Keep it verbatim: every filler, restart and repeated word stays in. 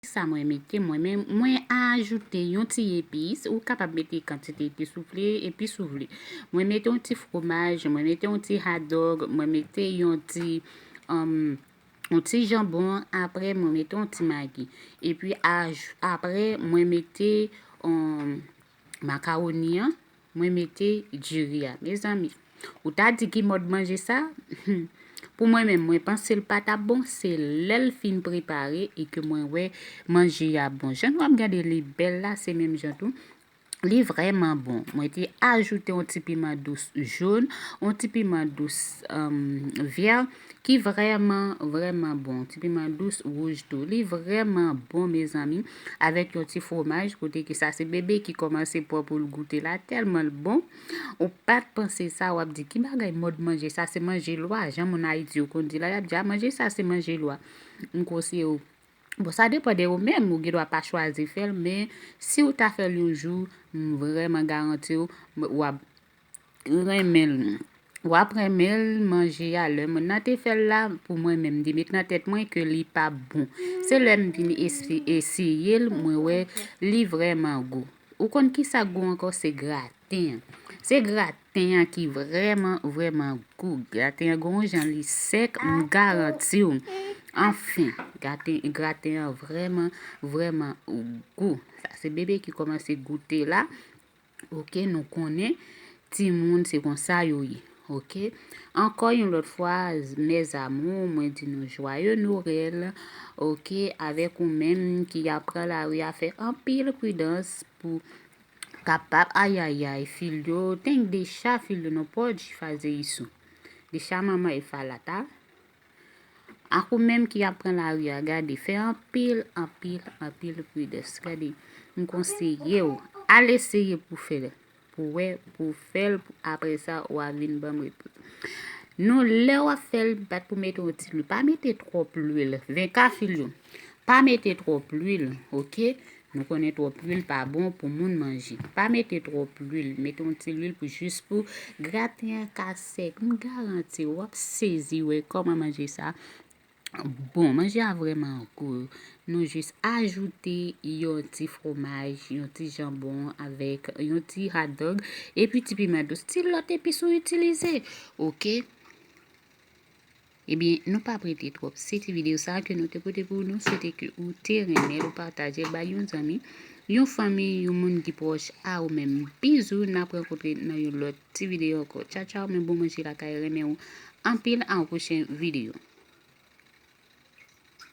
Sa mwen mete, mwen menm, mwen ajoute yon ti epis. Ou kapab mete kantite epis ou vle, epis ou vle. Mwen mete yon ti fromaj, mwen mete yon ti hot dog, mwen mete yon ti, um, yon ti janbon, apre mwen mete yon ti magi. Epi aj-, apre mwen mete, um, makawoni an, mwen mete diri a. Mezanmi, ou ta di ki mòd manje sa? Pou mwen menm, mwen panse l pa t ap bon, se lè l fin prepare e ke mwen wè manje a bon. Jan nou ap gade li bèl la, se menm jan tou. Li vrèman bon. Mwen te ajoute yon ti piman dous jòn, yon ti piman dous, um, vyè, ki vrèman, vrèman bon. Ti piman dous wouj tou. Li vrèman bon, mezanmi, avèk yon ti fromaj, kote ke sa se bebe ki kòmanse pran pou l goute la, tèlman l bon. Ou pa t panse sa, w ap di, "Ki bagay mòd manje sa, se manje lwa." Jan moun Ayiti yo konn di la, y ap di, "A, manje sa, se manje lwa." M konseye w. Bon, sa depann de ou menm, ou gen dwa pa chwazi fè l, men si w ta fè l yon jou, m vrèman garanti w, w ap renmen l. W ap renmen l manje a. Lè mwen nan te fè l la, pou mwen menm, m te met nan tèt mwen ke li pa bon. Se lè m vin esi-, eseye l, mwen wè li vrèman gou. Ou konn ki sa gou ankò? Se graten an. Se graten an ki vrèman, vrèman gou. Graten an gon jan li sèk, m garanti w. Anfen, graten, graten an vrèman, vrèman gou. Sa se bebe ki kòmanse goute la. Oke, nou konnen timoun se konsa yo ye. Oke. Ankò yon lòt fwa, mes amours, mwen di nou joyeux Noël. Oke, avèk ou menm ki ap pran lari a, fè anpil pridans pou kapab, ayayay, filho, tem que deixar, filho, não pode fazer isso. Deixa a mamãe falar, tá? Ak ou menm ki ap pran lari a, gade, fè anpil, anpil, anpil pridans. Gade, m konseye w, al eseye pou fè l, pou wè, pou fè l, apre sa, w a vin ban m repons. Nou, lè w ap fè l, bat pou mete yon ti lwil. Pa mete twòp lwil. Venka, filho, pa mete twòp lwil, oke? Nou konnen twòp lwil pa bon pou moun manje. Pa mete twòp lwil. Mete yon ti lwil pou jis pou graten an ka sèk. M garanti w, w ap sezi wè kòman manje sa bon. Manje a vrèman gou. Nou jis ajoute yon ti fromaj, yon ti janbon avèk yon ti hot dog, epi ti piman dous, ti lòt epis ou itilize. Oke? Ebyen, nou p ap rete twòp. Se ti videyo sa a ke nou te pote pou nou. Swete ke ou te renmen l, ou pataje l bay yon zanmi, yon fanmi, yon moun ki pwòch a ou menm. Bizou, n ap rankontre nan yon lòt ti videyo ankò. Tchaw, tchaw, men bon manje lakay, renmen w anpil, a yon pwochen videyo.